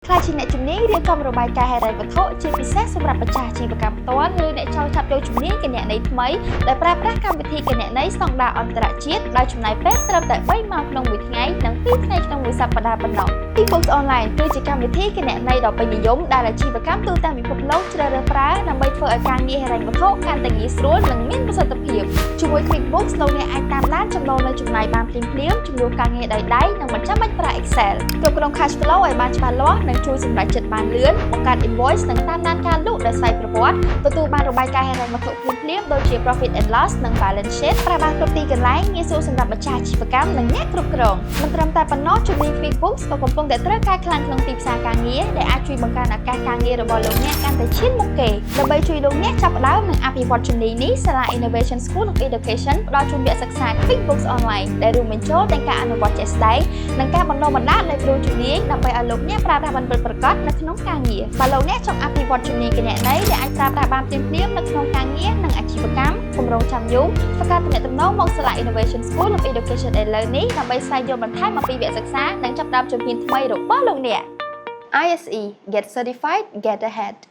ក្លាយជាអ្នកជំនាញរៀបចំរបាយការណ៍ហិរញ្ញវត្ថុជាពិសេសសម្រាប់ម្ចាស់អាជីវកម្មផ្ទាល់ឬអ្នកចង់ចាប់យកជំនាញគណនេយ្យថ្មីដែលប្រើប្រាស់កម្មវិធីគណនេយ្យស្តង់ដារអន្តរជាតិដោយចំណាយពេលត្រឹមតែ3ម៉ោងក្នុងមួយថ្ងៃនិង2ថ្ងៃក្នុងមួយសប្តាហ៍ប៉ុណ្ណោះ QuickBooks Online គឺជាកម្មវិធីគណនេយ្យដ៏ពេញនិយមដែលអាជីវកម្មទូទាំងពិភពលោកជ្រើសរើសប្រើដើម្បីធ្វើឲ្យការងារហិរញ្ញវត្ថុកាន់តែងាយស្រួលនិងមានប្រសិទ្ធភាពជាមួយ QuickBooks លោកអ្នកអាចតាមដានចំណូលនិងចំណាយបានភ្លាមៗជំនួសការងារដោយដៃនិងមិនចាំបាច់ប្រើ Excel គ្រប់គ្រង cash flow ឲ្យបានច្បាស់លាស់និងជួយសម្រេចចិត្តបានលឿនបង្កើត invoice និងតាមដានការលក់ដោយស្វ័យប្រវត្តិទទួលបានរបាយការណ៍ហិរញ្ញវត្ថុភ្លាមៗដូចជា profit and loss និង balance sheet ប្រើបានគ្រប់ទីកន្លែងងាយស្រួលសម្រាប់ម្ចាស់អាជីវកម្មនិងអ្នកគ្រប់គ្រងមិនត្រឹមតែប៉ុណ្ណោះជំនាញ QuickBooks ក៏កំពុងតែត្រូវការខ្លាំងក្នុងទីផ្សារការងារដែលអាចជួយបង្កើនឱកាសការងាររបស់លោកអ្នកកាន់តែឈានមុខគេដើម្បីជួយលោកអ្នកចាប់ផ្ដើមនិងអភិវឌ្ឍជំនាញនេះសាលា Innovation School of Education ផ្ដល់ជូនវគ្គសិក្សា QuickBooks Online ដែលរួមបញ្ចូលទាំងការអនុវត្តជាក់ស្ដែងនិងការបណ្ដុះបណ្ដាលដោយគ្រូជំនាញដើម្បីឲ្យលោកអ្នកប្រើប្រាស់បានពិតប្រាកដនៅក្នុងការងារបើលោកអ្នកចង់អភិវឌ្ឍជំនាញគណនេយ្យដែលអាចប្រើប្រាស់បានភ្លាមៗនៅក្នុងការងារនិងអាជីវកម្មកុំរង់ចាំយូរធ្វើការទំនាក់ទំនងមកសាលា Innovation School of Education ឥឡូវនេះដើម្បីស្វែងយល់បន្ថែមអំពីវគ្គសិក្សានិងចាប់ផ្ដើមជំហានថ្មីរបស់លោកអ្នក ISE. Get certified, get ahead.